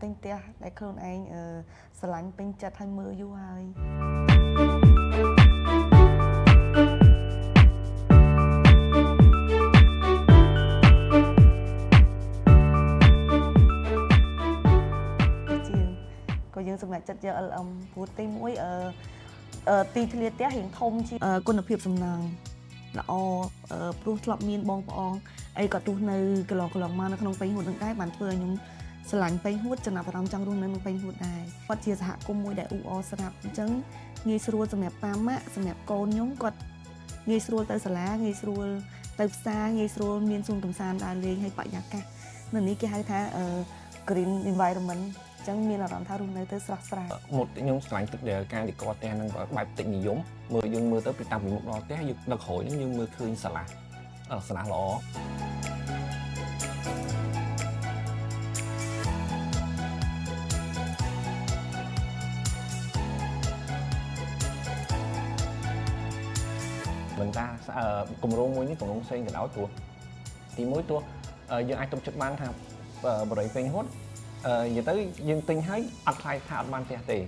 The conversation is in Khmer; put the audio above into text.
ទិញផ្ទះដែលខ្លួនឯងស្រឡាញ់ពេញចិត្តហើយមើលយូរហើយជាងក៏យើងសម្រេចចិត្តយក LM ព្រោះទីមួយទីធ្លាផ្ទះរៀងធំជាងគុណភាពសំណង់ល្អព្រោះធ្លាប់មានបងប្អូនអីក៏ទោះនៅកន្លងកន្លងមកនៅក្នុងប៉េងហួតនឹងដែរបានធ្វើឲ្យខ្ញុំស្រឡាញ់ប៉េងហួតចំណាប់អារម្មណ៍ចង់រស់នៅក្នុងប៉េងហួតដែរគាត់ជាសហគមន៍មួយដែលអ៊ូអរស្រាប់អញ្ចឹងងាយស្រួលសម្រាប់ប៉ាម៉ាក់សម្រាប់កូនខ្ញុំគាត់ងាយស្រួលទៅសាលាងាយស្រួលទៅផ្សារងាយស្រួលមានសួនកម្សាន្តដើរលេងហើយបរិយាកាសនៅនេះគេហៅថាgreen environment អញ្ចឹងមានអារម្មណ៍ថារស់នៅទៅស្រស់ស្រាយ មុតខ្ញុំស្រឡាញ់ទឹកដែលការទីកផ្ទះហ្នឹងបែបតិចនិយមមើលយើងមើលទៅពីតាំងពីមុខដល់ផ្ទះយើងដឹកក្រោយហ្នឹងយើងមើលឃើញសាឡាសាឡាល្អមិនថាគម្រោងមួយនេះគម្រោងផ្សេងក៏ដោយព្រោះទីមួយទោះយើងអាចទុកចិត្តបានថាបរិយពេញហួតនិយាយទៅយើងទិញហើយអត់ខ្លាចថាអត់បានផ្ទះទេ។